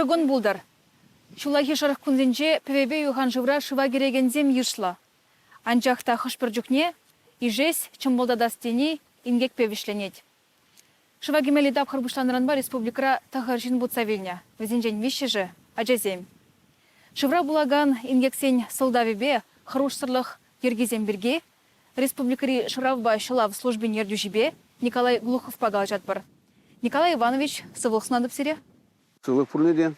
Ырӑ кун пултӑр! Ҫуллахи шӑрӑх кунсенче пӗвепе юханшывра шыва кӗрекенсем йышлӑ. Анчах та хӑш-пӗр чухне ишес, чӑмпӑлтатас тени инкекпе вӗҫленет. Шыва кӗмелли тапхӑр пуҫланнӑранпа республикӑра тӑхӑр ҫын путса вилнӗ, вӗсенчен виҫҫӗшӗ – ачасем. Шывра пулакан инкексен сӑлтавӗпе хӑрушсӑрлӑх йӗркисем пирки республикӑри шыравпа ҫӑлав службин ертӳҫипе Николай Глуховпа калаҫатпӑр. Николай Иванович, сывлӑх сунатӑп сире. Сывлӑх пурне те.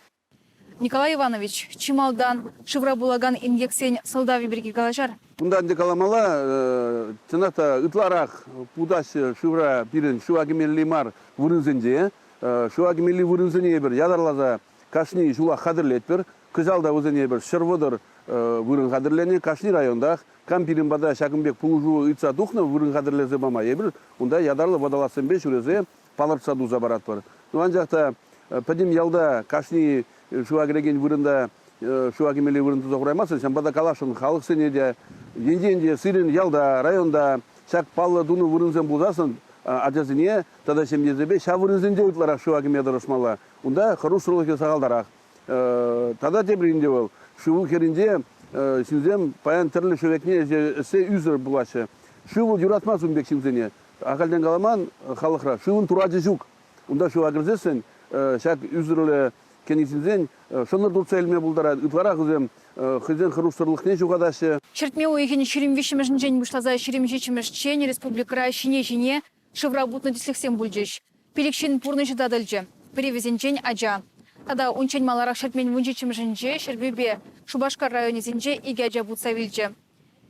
Николай Иванович, чи малтан шывра пулакан инкексен сӑлтавӗ пирки калаҫар. Кунта ӗнтӗ каламалла, чӑнах та ытларах путаҫҫӗ шывра пирӗн шыва кӗмелли мар вырӑнсенче. Шыва кӗмелли вырӑнсене эпир ятарласа кашни ҫулах хатӗрлетпӗр. Кӑҫал та вӗсене эпир 130 вырӑн хатӗрленӗ. Кашни районтах кам пирӗн пата ҫакӑн пек пулӑшу ыйтса тухнӑ вырӑн хатӗрлесе пама эпир унта ятарлӑ водолазсемпе ҫӳресе палӑртса туса паратпӑр. Ну, анчах та пӗтӗм ялта кашни шыва кӗрекен вырӑнта шыва кӗмелли вырӑн туса хураймастӑн, ҫавӑнпа та каласшӑн халӑхсене те, енчен те сирӗн ялта, районта ҫак паллӑ тунӑ вырӑнсем пулсассӑн ачасене тата ҫемьесемпе ҫав вырӑнсенче ытларах шыва кӗме тӑрӑшмалла. Унта хӑрушсӑрлӑхӗ сахалтарах. Тата тепӗр ӗнтӗ вӑл, шыв хӗрринче ҫынсем паян тӗрлӗ шӗвекне ӗҫсе ӳсӗр пулаҫҫӗ. Шыв вӑл юратмасть ун пек ҫынсене. Ахальтен каламан, халӑхра шывӑн турачӗ ҫук. Унта шыва кӗрсессӗн ҫак ӳсӗрлӗ кӗнӗ ҫынсен шӑнӑр туртса илме пултарать. Ытларах вӗсем хӑйсен хӑрушсӑрлӑхне ҫухатаҫҫӗ. Ҫӗртме уйӑхӗн 23-мӗшӗнчен пуҫласа 27-мӗшчен республикӑра ҫине-ҫине шывра путнӑ тӗслӗхсем пулчӗҫ. Пилӗк ҫын пурнӑҫӗ татӑлчӗ. Пӗри вӗсенчен ача. Тата унччен маларах ҫӗртмен 17-мӗшӗнче Ҫӗрпӳпе Шупашкар районӗсенче икӗ ача путса вилчӗ.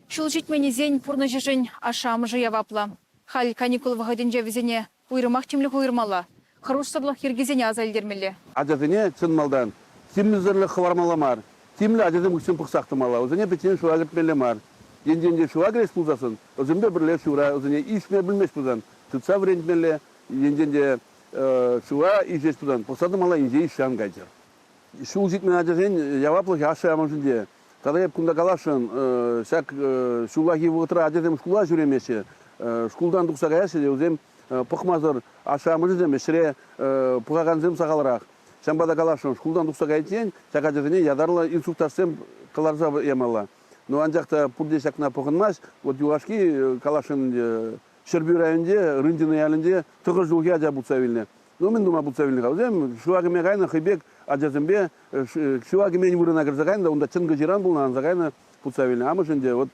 Ҫул ҫитменнисен пурнӑҫӗшӗн ашшӗ-амӑшӗ яваплӑ. Халь каникул вӑхӑтӗнче вӗсене уйрӑмах тимлӗх уйӑрмалла, хӑрушсӑрлӑх йӗркисене аса илтермелле. Ачасене чӑн малтан тимлӗсӗрлӗх хӑвармалла мар. Тимлӗ ачасем хыҫҫӑн пӑхсах тӑмалла, вӗсене пӗччен шыва кӗртмелле мар. Енчен те шыва кӗрес пулсассӑн, вӗсемпе пӗрле шывра вӗсене ишме пӗлмест пулсан тытса вӗрентмелле, енчен те шыва ишес пулсан пӑхса тӑмалла, инҫе ишсе ан кайчӑр. Ҫул ҫитмен ачасен яваплӑхӗ ашшӗ-амӑшӗнче. Тата эп кунта каласшӑн, ҫак ҫуллахи вӑхӑтра ачасем шкула ҫӳремеҫҫӗ. Шкултан тухса каяҫҫӗ те вӗсем пӑхмасӑр ашшӗ-амӑшӗсем ӗҫре пӑхакансем сахалрах. Ҫавӑнпа та каласшӑн, шкултан тухса кайиччен ҫак ачасене ятарлӑ инструктажсем кӑларса ямалла. Ну, анчах та пурте ҫакна пӑхӑнмасть. Вот юлашки каласшӑн ӗнтӗ, Ҫӗрпӳ районӗнче, Рындино ялӗнче тӑхӑр ҫулхи ача путса вилнӗ. Ну, мӗн тума путса вилнӗ-ха? Вӗсем шыва кӗме кайнӑ хӑй пек ачасемпе шыва кӗмен вырӑна кӗрсе кайнӑ та унта чӑнкӑ ҫыран пулнӑ, анса кайнӑ, путса вилнӗ. Амӑшӗ ӗнтӗ вот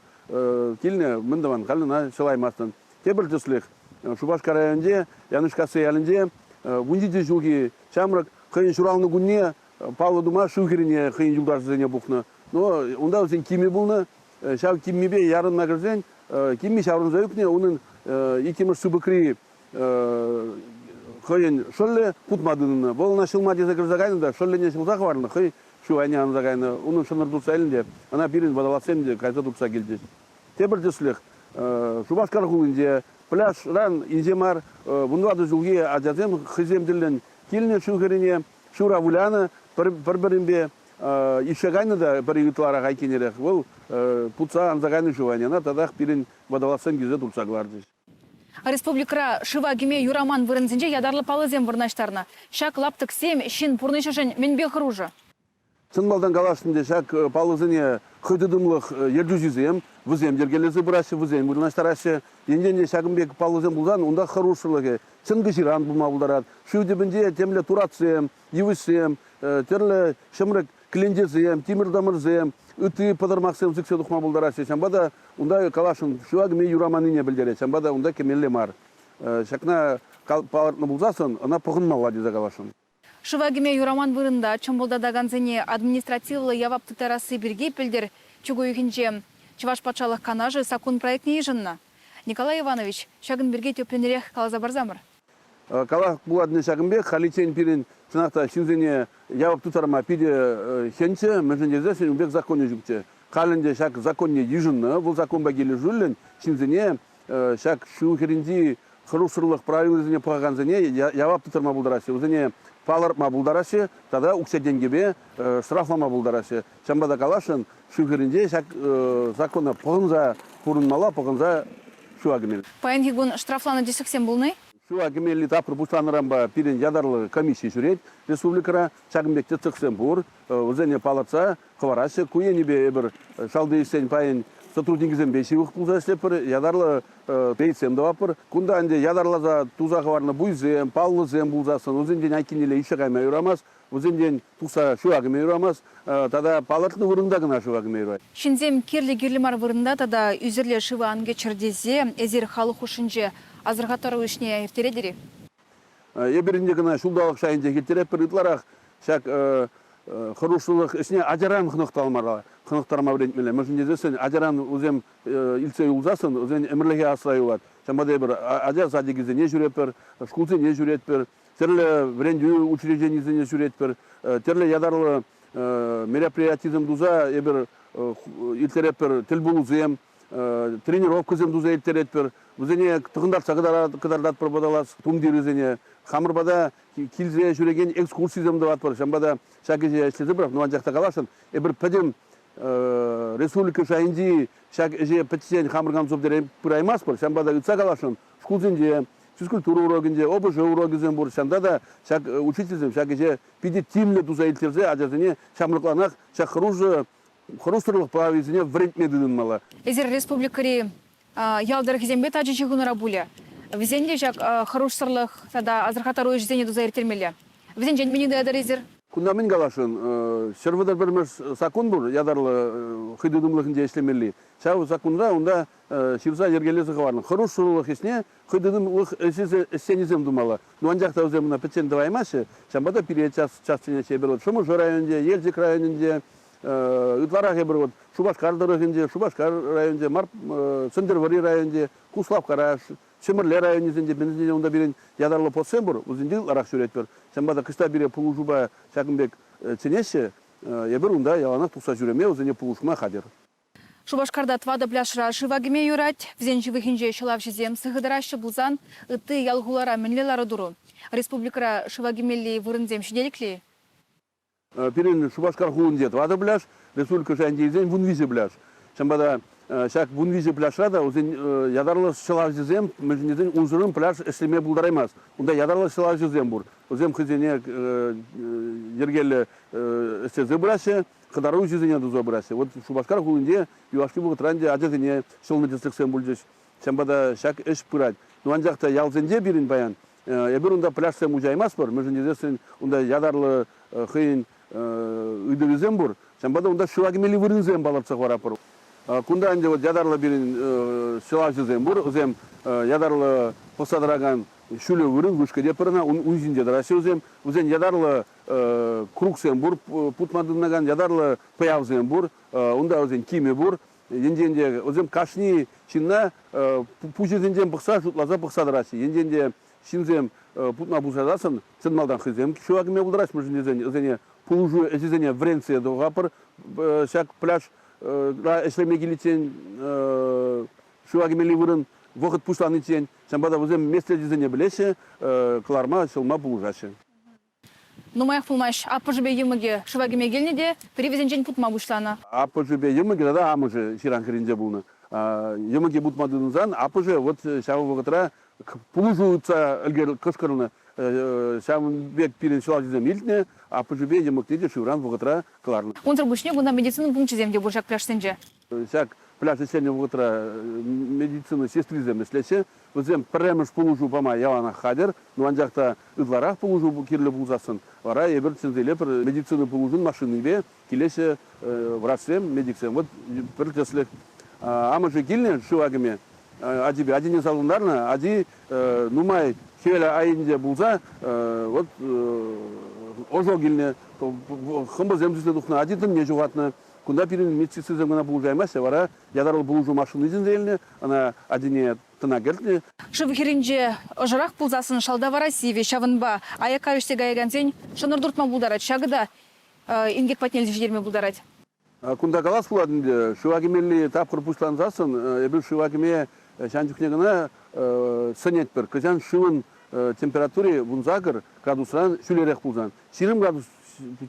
килнӗ, мӗн тӑван, халь ӑна ҫӑлаймастӑн. Тепӗр тӗслӗх. Шупашкар районӗнче, Янӑшкасси ялӗнче 17 ҫулхи ҫамрӑк хӑйӗн ҫуралнӑ кунне паллӑ тума шыв хӗррине хӑйӗн юлташӗсене пухнӑ. Но унта вӗсен кимӗ пулнӑ. Ҫав киммипе ярӑнма кӗрсен кимми ҫаврӑнса ӳкнӗ, унӑн иккӗмӗш сыпӑкри хӑйӗн шӑллӗ путма тытӑннӑ. Вӑл ӑна ҫӑлма тесе кӗрсе кайнӑ та шӑллӗне ҫӑлса хӑварнӑ, хӑй шыв айне анса кайнӑ. Унӑн шӑнӑр туртса илнӗ те ӑна пирӗн водолазсем те кайса туртса килчӗҫ. Тепӗр тӗслӗх. Шупашкар хулинче пляжран инҫе мар 14 ҫулхи ачасем хӑйсем тӗллӗн килнӗ шыв хӗррине, шывра вылянӑ, пӗр-пӗринпе ишсе кайнӑ та пӗри ытларах айккинерех. Вӑл путса анса кайнӑ шыв айне ӑна татах пирӗн водолазсем килсе туртса кӑларчӗҫ. Республикӑра шыва кӗме юраман вырӑнсенче ятарлӑ паллӑсем вырнаҫтарнӑ. Ҫак лаптӑксем ҫын пурнӑҫӗшӗн мӗнпе хӑрушӑ? Чӑн малтан каласшӑн те ҫак паллӑсене хӑй тытӑмлӑх ертӳҫисем, вӗсем йӗркелесе пыраҫҫӗ, вӗсем вырнаҫтараҫҫӗ. Енчен те ҫакӑн пек паллӑсем пулсан унта хӑрушсӑрлӑхӗ чӑнкӑ ҫыран пулма пултарать. Шыв тӗпӗнче темле туратсем, йывӑҫсем, тӗрлӗ ҫӗмрӗк кӗленчесем, тимӗр-тӑмӑрсем, ытти пӑтӑрмахсем сиксе тухма пултараҫҫӗ. Ҫавӑнпа та унта каласшӑн шыва кӗме юраманнине пӗлтерет. Ҫавӑнпа та унта кӗмелле мар. Ҫакна палӑртнӑ пулсассӑн ӑна пӑхӑнмалла тесе каласшӑн. Шыва кӗме юраман вырӑнта чӑмпӑлтатакансене административлӑ явап тыттарасси пирки пӗлтӗр чӳк уйӑхӗнче Чӑваш Патшалӑх Канашӗ саккун проектне йышӑннӑ. Николай Иванович, ҫакӑн пирки тӗплӗнрех каласа парсамӑр. Калас пулать ҫакӑн пек, халиччен пирӗн чӑнах та ҫынсене явап тыттарма питӗ хӗнччӗ, мӗншӗн тесессӗн ун пек законӗ ҫукчӗ. Халь ӗнтӗ ҫак законне йышӑннӑ, вӑл законпа килӗшӳллӗн ҫынсене ҫак шыв хӗрринчи хӑрушсӑрлӑх правилисене пӑхакансене явап тыттарма пултараҫҫӗ, вӗсене палӑртма пултараҫҫӗ тата укҫа-тенкӗпе штрафлама пултараҫҫӗ. Ҫавӑнпа та каласшӑн, шыв хӗрринче ҫак закона пӑхӑнса пурӑнмалла, пӑхӑнса шыва кӗмелле. Паянхи кун штрафланӑ тӗслӗхсем пулнӑ-и? Шыва кӗмелли тапхӑр пуҫланнӑранпа пирӗн ятарлӑ комисси ҫӳрет республикӑра. Ҫакӑн пек тӗслӗхсем пур. Вӗсене палӑртса хӑвараҫҫӗ. Ку енӗпе эпир шалти ӗҫсен пайӗн сотрудникӗсемпе ҫывӑх пулса ӗҫлетпӗр, ятарлӑ рейдсем тӑватпӑр. Кунта ӗнтӗ ятарласа туса хӑварнӑ буйсем, паллӑсем пулсассӑн вӗсенчен айккинелле ишсе кайма юрамасть, вӗсенчен тухса шыва кӗме юрамасть тата палӑртнӑ вырӑнта кӑна шыва кӗме юрать. Ҫынсем кирлӗ-кирлӗ мар вырӑнта тата ӳсӗрле шыва ан кӗччӗр тесе эсир халӑх хушшинче асӑрхаттару ӗҫне ирттеретӗр-и? Эпир ӗнтӗ кӑна ҫулталӑк шайӗнчех ирттеретпӗр. Ытларах ҫак хӑрушсӑрлӑх ӗҫне ачаран хӑнӑхтармалла, хӑнӑхтарма вӗрентмелле. Мӗншӗн тесессӗн ачаран вӗсем илтсе юлсассӑн вӗсен ӗмӗрлӗхе асра юлать. Ҫавӑнпа та эпир ача садикӗсене ҫӳретпӗр, шкулсене ҫӳретпӗр, тӗрлӗ вӗрентӳ учрежденийӗсене ҫӳретпӗр, тӗрлӗ ятарлӑ мероприятисем туса эпир ирттеретпӗр тӗлпулусем, тренировкӑсем туса ирттеретпӗр. Вӗсене тӑхӑнтартса кӑтартатпӑр пӑталас тумтирӗсене. Хамӑр пата килсе ҫӳрекен экскурсисем тӑватпӑр. Ҫавӑнпа та ҫак ӗҫе ӗҫлесе пырап. Ну, анчах та каласшӑн, эпир пӗтӗм республика шайӗнчи ҫак ӗҫе пӗтсен хамӑр кансов пыраймастпӑр. Ҫавӑнпа та ыйтса каласшӑн, шкулсенче физкультура урокӗнче, ОБЖ урокӗсем пур. Ҫавӑнта та ҫак учительсем ҫак ӗҫе питӗ тимлӗ туса ирттерсе ачасене ҫамрӑкланах ҫак хӑрушӑ хӑрушсӑрлӑх прависене вӗрентме тытӑнмалла. Эсир республикӑри ял тӑрӑхӗсемпе тачӑ ҫыхӑнура пулӗ. Вӗсен те ҫак хӑрушсӑрлӑх тата асӑрхаттару ӗҫӗсене туса ирттермелле. Вӗсенчен мӗн ыйтатӑр эсир? Кунта мӗн каласшӑн? 131-мӗш саккун пур ятарлӑ хӑй тытӑмлӑхӗнче ӗҫлемелли. Ҫав саккунра унта ҫырса йӗркелесе хӑварнӑ. Хӑрушсӑрлӑх ӗҫне хӑй тытӑмлӑх ӗҫченӗсем тумалла. Ну, анчах та вӗсем ӑна пӗччен тӑваймаҫҫӗ. Ҫавӑнпа та пире час час чӗнеҫҫӗ. Эпир вот Шӑмӑршӑ районӗнче, Елчӗк районӗнче, ытларах эпир вот Шупашкар тӑрӑхӗнче, Шупашкар районӗнче, Сӗнтӗрвӑрри районӗнче, Куславккара, Ҫӗмӗрле районӗсенче, мӗншӗн унта пирӗн ятарлӑ постсем пур, вӗсенче ытларах ҫӳретпӗр. Ҫавӑнпа та кӑҫта пире пулӑшупа ҫакӑн пек чӗнеҫҫӗ, эпир унта яланах тухса ҫӳреме, вӗсене пулӑшма хатӗр. Шупашкарта тӑватӑ пляжра шыва кӗме юрать. Вӗсен ҫывӑхӗнче ҫӑлавҫӑсем сыхӑ тӑраҫҫӗ пулсан ытти ял-хулара мӗнле лару-тӑру? Республикӑра шыва кӗмелли вырӑнсем ҫителӗклӗ-и? Пирӗн Шупашкар хулинче тӑватӑ пляж, республика шайӗнче илсен 13 пляж. Ҫавӑнпа та ҫак 13 пляжра та вӗсен ятарлӑ ҫӑлавҫӑсем, мӗншӗн тесен унсӑрӑн пляж ӗҫлеме пултараймасть. Унта ятарлӑ ҫӑлавҫӑсем пур. Вӗсем хӑйсене йӗркеллӗ ӗҫлесе пыраҫҫӗ. Хӑтару ӗҫӗсене туса пыраҫҫӗ. Вот Шупашкар хулинче юлашки вӑхӑтра ӗнтӗ ачасене ҫӑлнӑ тӗслӗхсем пулчӗҫ. Ҫавӑнпа та ҫак ӗҫ пырать. Ну, анчах та ялсенче пирӗн паян эпир унта пляжсем уҫаймастпӑр, мӗншӗн тесессӗн унта ятарлӑ хӑйӗн ыйтӑвӗсем пур. Ҫавӑнпа та унта шыва кӗмелли вырӑнсем палӑртса хӑваратпӑр. Кунта ӗнтӗ вот ятарлӑ пирӗн ҫӑлавҫӑсем пур. Вӗсем ятарлӑ пӑхса тӑракан ҫӳлӗ вырӑн, вышка тетпӗр ӑна, ун ҫинче тӑраҫҫӗ вӗсем. Вӗсен ятарлӑ кругсем пур, путма тытӑнакан ятарлӑ пӑявсем пур, унта вӗсен кимӗ пур. Енчен те вӗсем кашни ҫынна пуҫӗсенчен пӑхса, шутласа пӑхса тӑраҫҫӗ. Енчен те ҫынсем путма пуҫласассӑн чӑн малтан хӑйсем шыва кӗме пултараҫҫӗ, мӗншӗн тесен вӗсене пулӑшу ӗҫӗсене вӗрентсе тухатпӑр. Ҫак пляжра ӗҫлеме киличчен шыва кӗмелли вырӑн вӑхӑт пуҫланиччен. Ҫавӑнпа та вӗсем меслечӗсене пӗлеҫҫӗ, кӑларма, ҫӑлма пулӑшаҫҫӗ. Нумаях пулмасть аппӑшӗпе йӑмӑкӗ шыва кӗме килнӗ те пӗри вӗсенчен путма пуҫланӑ. Аппӑшӗпе йӑмӑкӗ тата амӑшӗ ҫыран хӗрринче пулнӑ. Йӑмӑкӗ путма тытӑнсан аппӑшӗ вот ҫав вӑхӑтра пулӑшу ыйтса ӗлкӗр кӑшкӑрнӑ. Ҫавӑн пек пирӗн ҫӑлавҫӑсем илтнӗ, аппӑшӗпе йӑмӑкне те шывран вӑхӑтра кӑларнӑ. Унсӑр пуҫне кунта медицина пункчӗсем те пур ҫак пляжсенче. Ҫак пляж ӗҫленӗ вӑхӑтра медицина сестрисем ӗҫлеҫҫӗ. Вӗсем пӗрремӗш пулӑшу пама яланах хатӗр. Ну, анчах та ытларах пулӑшу кирлӗ пулсассӑн вара эпир чӗнсе илетпӗр медицина пулӑшун машинипе килеҫҫӗ врачсем, медиксем. Вот пӗр тӗслӗх. Амӑшӗ килнӗ шыва кӗме, ачипе ачине салтӑнтарнӑ, ачи нумай хӗвел айӗнче пулса вот ожог илнӗ, хӑмпӑсем сӳсе тухнӑ, ачи тӑнне ҫухатнӑ. Кунта пирӗн медсестрасем кӑна пулӑшаймаҫҫӗ, вара ятарлӑ пулӑшу машини чӗнсе илнӗ, ӑна ачине тӑна кӗртнӗ. Шыв хӗрринче ӑшӑрах пулсассӑн шалта вара сивӗ, ҫавӑнпа аякка вӗҫсе каякансен шӑнӑр туртма пултарать. Ҫакӑ та инкек патне илсе ҫитерме пултарать. Кунта калас пулать ӗнтӗ, шыва кӗмелли тапхӑр пуҫлансассӑн эпир шыва кӗме ҫан чухне кӑна сӗнетпӗр. Кӑҫан шывӑн температури 18 градусран ҫӳлерех пулсан, 20 градус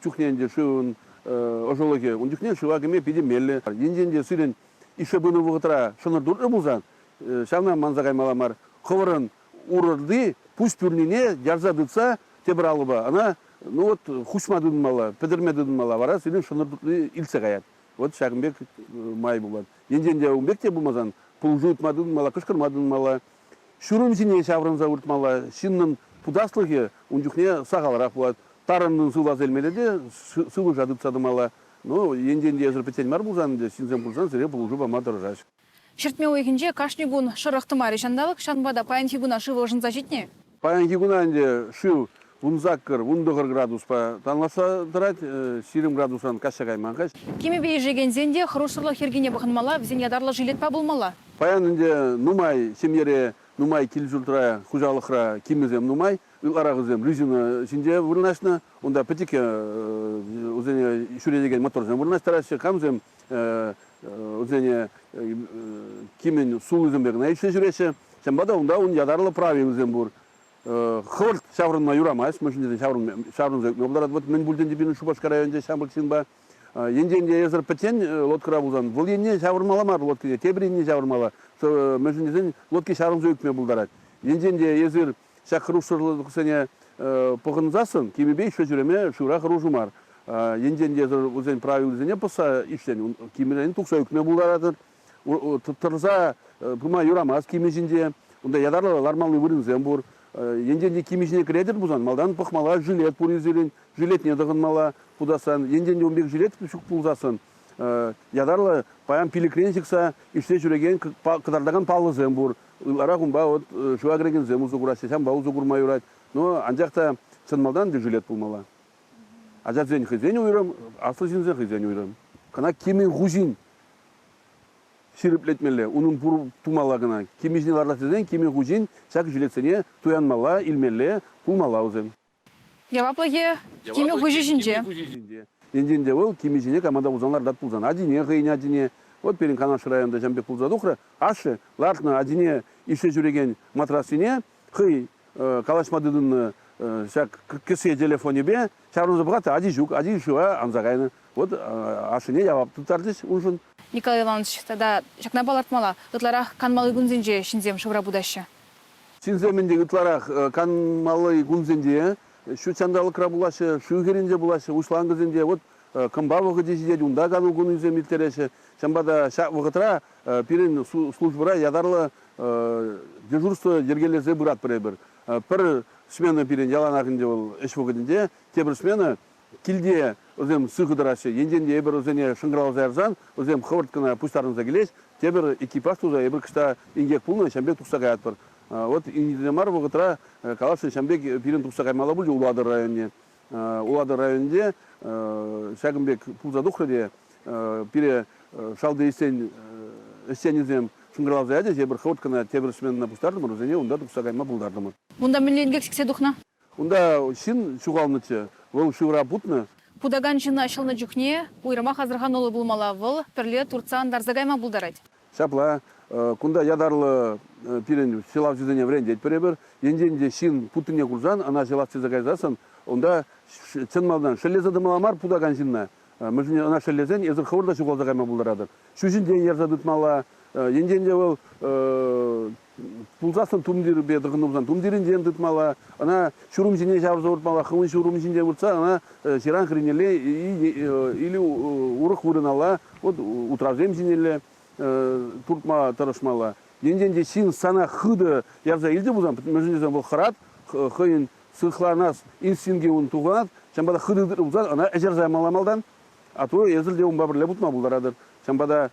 чухне ӗнтӗ шывӑн ӑшӑлӑхӗ, ун чухне шыва кӗме питӗ меллӗ. Енчен те сирӗн ишсе пынӑ вӑхӑтра шӑнӑр туртрӗ пулсан, ҫавна манса каймалла мар. Хӑвӑрӑн урӑрти пуҫ пӳрнине ярса тытса тепӗр алӑпа ӑна ну вот хуҫма тытӑнмалла, пӗтӗрме тытӑнмалла, вара сирӗн шӑнӑр тутли илтсе каять. Вот ҫакӑн пек май пулать. Енчен те ун пек те пулмасан пулӑшу ыйтма тытӑнмалла, кӑшкӑрма тытӑнмалла. Ҫурӑм ҫине ҫаврӑнса выртмалла. Ҫыннӑн путаслӑхӗ ун чухне сахалрах пулать. Тарӑннӑн сывласа илмелле те сывлӑша тытса тӑмалла. Ну, енчен те эсӗр пӗччен мар пулсан ӗнтӗ, ҫынсем пулсан сире пулӑшу пама тӑрӑшаҫ. Ҫӗртме уйӑхӗнче кашни кун шӑрӑх тӑмарӗ ҫанталӑк, ҫавӑнпа та паянхи куна шыв ӑшӑнса ҫитнӗ. Паянхи куна ӗнтӗ шыв 18, 19 градуспа танлашса тӑрать, 20 градусран каҫса кайман-ха. Кимӗпе ишекенсен те хӑрушсӑрлӑх йӗркине пӑхӑнмалла, вӗсен ятарлӑ жилетпа пулмалла. Паян ӗнтӗ нумай ҫемьере, нумай кил-ҫуртра, хуҫалӑхра кимӗсем нумай. Ытларах вӗсем резина ҫинче вырнаҫнӑ. Унта пӗчӗккӗ вӗсене ҫӳретекен моторсем вырнаҫтараҫҫӗ. Камсем вӗсене кимӗн суллисемпе кӑна ишсе ҫӳреҫҫӗ. Ҫавӑнпа та унта ун ятарлӑ правилӑсем пур. Хӑвӑрт ҫаврӑнма юрамасть, мӗншӗн тесен ҫаврӑнса ӳкме пултарать. Вот мӗн пултӗн те пирӗн Шупашкар районӗнче ҫамрӑк ҫынпа. Енчен те эсӗр пӗччен лодкӑра пулсан, вӑл енне ҫаврӑнмалла мар лодкине, тепӗр енне ҫаврӑнмалла. Мӗншӗн тесен лодки ҫаврӑнса ӳкме пултарать. Енчен те эсир ҫак хӑрушсӑрлӑхсене пӑхӑнсассӑн кимӗпе ишсе ҫӳреме шывра хӑрушӑ мар. Енчен те эсир вӗсен правилисене пӑсса ишсен, кимӗрен тухса ӳкме пултаратӑр. Тӑрса пыма юрамасть кимӗ ҫинче. Унта ятарлӑ лармалли вырӑнсем пур. Енчен те кимӗ ҫине кӗретӗр пулсан, малтан пӑхмалла жилет пур-и сирӗн, жилетне тӑхӑнмалла путассан. Енчен те ун пек жилет ҫук пулсассӑн, ятарлӑ паян пилӗкрен ҫыхса ишсе ҫӳрекен кӑтартакан паллӑсем пур. Ытларах унпа вот шыва кӗрекенсем усӑ кураҫҫӗ, ҫавӑнпа усӑ курма юрать. Но анчах та чӑн малтан жилет пулмалла. Ачасен хӑйсен уйрӑм, аслӑ ҫынсен хӑйсен уйрӑм. Кӑна кимӗн хуҫин ҫирӗплетмелле, унӑн пур тумалла кӑна. Кимӗ ҫине лартас тесен кимӗ хуҫин ҫак жилетсене туянмалла, илмелле, пулмалла вӗсем. Яваплӑхӗ кимӗ хуҫи ҫинче. Енчен те вӑл кимӗ ҫине кама та пулсан лартать пулсан, ачине, хӑйӗн ачине. Вот пирӗн Канаш районта ҫавӑн пек пулса тухрӗ. Ашшӗ лартнӑ ачине ишсе ҫӳрекен матрас ҫине хӑй калаҫма тытӑннӑ ҫак кӗсье телефонӗпе ҫаврӑнса пӑхать та ачи ҫук, ачи шыва анса кайнӑ. Вот ашшӗне явап тыттарчӗҫ уншӑн. Николай Иванович, тата ҫакна палӑртмалла, ытларах канмалли кунсенче ҫынсем шывра путаҫҫӗ. Ҫынсем ӗнтӗ ытларах канмалли кунсенче ҫут ҫанталӑкра пулаҫҫӗ, шыв хӗрринче пулаҫҫӗ, уҫланкӑсенче. Вот кӑмпа вӑхӑчӗ ҫитет, унта кану кунӗсем ирттереҫҫӗ. Ҫавӑнпа та ҫак вӑхӑтра пирӗн службӑра ятарлӑ дежурство йӗркелесе пыратпӑр эпир. Пӗр смена пирӗн яланах ӗнтӗ вӑл ӗҫ вӑхӑтӗнче, тепӗр смена килте вӗсем сыхӑ тӑраҫҫӗ. Енчен те эпир вӗсене шӑнкӑравласа ярсан, вӗсем хӑвӑрт кӑна пуҫтарӑнса килеҫ. Тепӗр экипаж туса эпир кӑшта инкек пулнӑ, ҫавӑн пек тухса каятпӑр. Вот инҫетре мар вӑхӑтра каласшӑн, ҫавӑн пек пирӗн тухса каймалла пулчӗ Улатӑр районне. Улатӑр районӗнче ҫакӑн пек пулса тухрӗ те пире шалти ӗҫсен ӗҫченӗсем шӑнкӑравласа ячӗҫ, эпир хӑвӑрт кӑна тепӗр сменӑна пуҫтартӑмӑр, вӗсене унта тухса кайма пултартӑмӑр. Унта мӗнле инкек сиксе тухнӑ? Унта ҫын ҫухалнӑччӗ, вӑл шывра путнӑ. Путакан ҫынна ҫӑлнӑ чухне уйрӑмах асӑрхануллӑ пулмалла, вӑл пӗрле туртса антарса кайма пултарать. Ҫапла, кунта ятарлӑ пирӗн ҫӑлавҫӑсене вӗрентетпӗр эпир. Енчен те ҫын путнине курсан, ӑна ҫӑлас тесе кайсассӑн, унта чӑн малтан шеллесе тӑмалла мар путакан ҫынна. Мӗншӗн ӑна шеллесен эсир хӑвӑр та ҫухалса кайма пултаратӑр. Ҫӳҫӗнчен ярса тытмалла. Енчен те вӑл пулсассӑн тумтирпе тӑхӑннӑ пулсан тумтирӗнчен тытмалла, ӑна ҫурӑм ҫине ҫавӑрса выртмалла, хӑвӑн ҫурӑм ҫинче выртса ӑна ҫыран хӗрринелле или урӑх вырӑналла, вот утравсем ҫинелле туртма тӑрӑшмалла. Енчен те ҫын сана хытӑ ярса илчӗ пулсан, мӗншӗн тесен вӑл хӑрат, хӑйӗн сыхланас инстинкчӗ ун тухӑнать, ҫавӑнпа та хытӑ тытнӑ пулсан ӑна ӗҫерсе ямалла малтан. А то эсӗр те унпа пӗрле путма пултаратӑр. Ҫавӑнпа та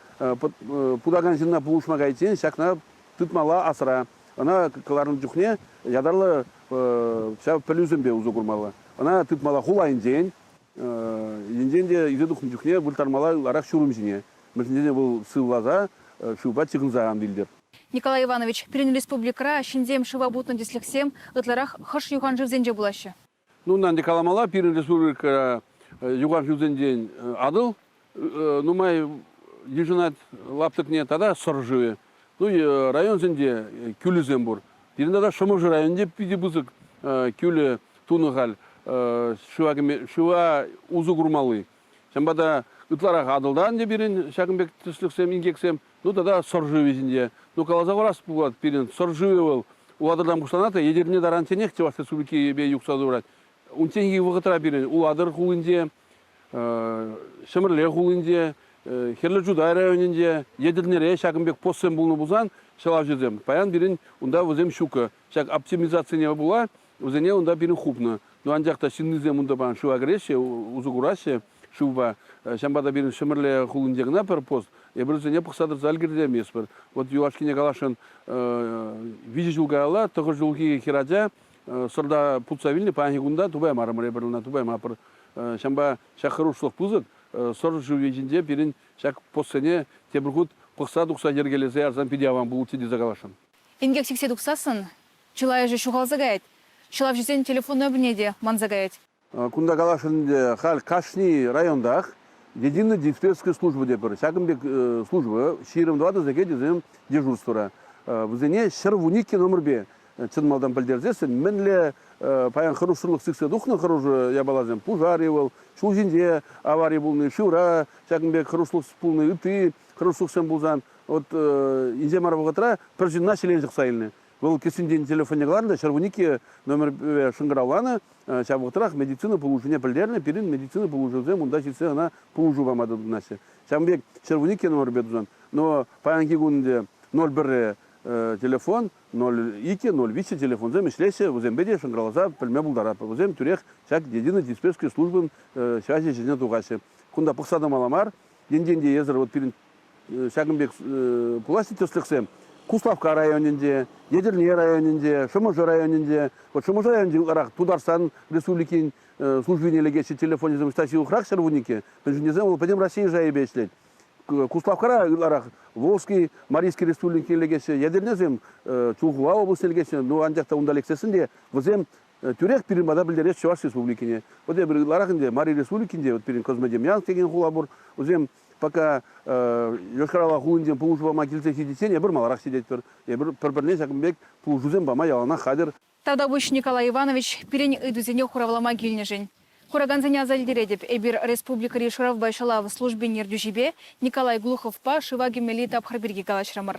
путакан ҫынна пулӑшма кайиччен ҫакна тытмалла асра. Ӑна кӑларнӑ чухне ятарлӑ ҫав пӗлӳсемпе усӑ курмалла. Ӑна тытмалла хул айӗнчен, енчен те илсе тухнӑ чухне вырттармалла ытларах ҫурӑм ҫине. Мӗншӗн тесен вӑл сывласа шывпа чыхӑнса ан вилтӗр. Николай Иванович, пирӗн республикӑра ҫынсем шыва путнӑ тӗслӗхсем ытларах хӑш юханшывсенче пулаҫҫӗ? Ну, ӗнтӗ каламалла, пирӗн республикӑра юханшывсенчен Атӑл нумай йышӑнать лаптӑкне тата Сӑр шывӗ. Ну, районсенче кӳлӗсем пур. Пирӗн тата Шӑмӑршӑ районӗнче питӗ пысӑк кӳлӗ тунӑ халь шыва кӗме, шыва усӑ курмалли. Ҫавӑнпа та ытларах Атӑлта ӗнтӗ пирӗн ҫакӑн пек тӗслӗхсем, инкексем. Ну, тата Сӑр шывӗ ҫинче. Ну, каласа хурас пулать, пирӗн Сӑр шывӗ вӑл. Улатӑртан пуҫланать та Етӗрне таранчченех Чӑваш Республикипе юхса тухать. Унчченхи вӑхӑтра пирӗн Улатӑр хулинче, Ҫӗмӗрле хулинче, Хӗрлӗ Чутай районӗнче, Етӗрнере ҫакӑн пек постсем пулнӑ пулсан ҫӑлавҫӑсем паян пирӗн унта вӗсем ҫуккӑ. Ҫак оптимизацине пула вӗсене унта пирӗн хупнӑ. Ну анчах та ҫыннисем унта паян шыва кӗреҫҫӗ, усӑ кураҫҫӗ шывпа. Ҫавӑнпа та пирӗн Ҫӗмӗрле хулинче кӑна пӗр пост. Эпир вӗсене пӑхса тӑрса ӗлкӗртейместпӗр. Вот юлашкине каласшӑн, 3 ҫул каялла тӑхӑр ҫулхи хӗрача сӑрта путса вилнӗ, паянхи кунта тупаймарӑмӑр эпир ӑна, тупаймапӑр. Ҫавӑнпа ҫак хӑрушлӑх пысӑк. Сӑр шывӗ ҫинче пирӗн ҫак постсене тепӗр хут пӑхса тухса йӗркелесе ярсан питӗ аван пулчӗ тесе каласшӑн. Инкек сиксе тухсассӑн чылайӑшӗ ҫухалса каять, ҫӑлавҫӑсен телефон номерне те манса каять. Кунта каласшӑн ӗнтӗ, халь кашни районтах единая диспетчерская служба тепӗр. Ҫакӑн пек служба 24 сехет вӗсем дежурствӑра. Вӗсене 112 номерпе чӑн малтан пӗлтерсессӗн мӗнле паян хӑрушсӑрлӑх сиксе тухнӑ хӑрушӑ япаласем, пушар-и вӑл, ҫул ҫинче авари пулни, шывра ҫакӑн пек хӑрушлӑх пулни, ытти хӑрушлӑхсем пулсан, вот инҫе мар вӑхӑтра пӗр ҫынна ҫӗлен ҫыхса илнӗ. Вӑл кӗсйинчен телефонне кӑларнӑ та 112 номерпе шӑнкӑравланӑ, ҫав вӑхӑтрах медицина пулӑшӑвне пӗлтернӗ, пирӗн медицина пулӑшӑвӗсем унта ҫитсе ӑна пулӑшу пама тытӑнаҫҫӗ. Ҫавӑн пек 112 номерпе тусан, но паянхи кун ӗнтӗ 01 телефон, 02, 03 телефонсем ӗҫлеҫҫӗ, вӗсемпе те шӑнкӑравласа пӗлме пултаратпӑр. Вӗсем тӳрех ҫак единый диспетчерский службӑн ҫаҫӗ ҫине тухаҫҫӗ. Кунта пӑхса тӑмалла мар, енчен те эсӗр вот пирӗн ҫакӑн пек пулаҫҫӗ тӗслӗхсем Куславкка районӗнче, Етӗрне районӗнче, Шӑмӑршӑ районӗнче. Вот Шӑмӑршӑ районӗнче ытларах Тутарстан Республикин службине лекеҫҫӗ телефонӗсем ӑҫта ҫывӑхрах 112. Мӗншӗн тесен вӑл пӗтӗм Раҫҫей шайӗпе ӗҫлет. Куславккара ытларах Волжский, Марийский республикине лекеҫҫӗ, Етӗрнесем Чулхула облаҫне лекеҫҫӗ. Ну, анчах та унта лексессӗн те вӗсем тӳрех пирӗн пата пӗлтерес Чӑваш Республикине. Вот эпир ытларах ӗнтӗ Мари Республикинче вот пирӗн Козьмодемьянск текен хула пур. Вӗсем пока Йошкар-Ола хулинчен пулӑшу пама килсе ҫитиччен эпир маларах ҫитетпӗр. Эпир пӗр-пӗрне ҫакӑн пек пулӑшусем пама яланах хатӗр. Тавтапуҫ, Николай Иванович, пирӗн ыйтусене хуравлама килнӗшӗн. Куракансене аса илтеретӗп, эпир республикӑри шыравпа ҫӑлав службин ертӳҫипе Николай Глуховпа шыва кӗмелли тапхӑр пирки калаҫрӑмӑр.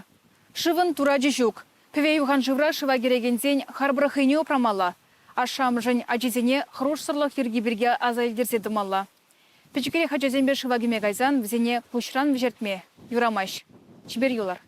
Шывӑн турачӗ ҫук. Пӗве юханшывра шыва кӗрекенсен харпӑр хӑйне упрамалла. Ашшӗ-амӑшӗн ачисене хӑрушсӑрлӑх йӗрки пирки аса илтерсе тӑмалла. Пӗчӗкрех ачасемпе шыва кӗме кайсан вӗсене куҫран вӗҫертме юрамасть. Чипер юлӑр.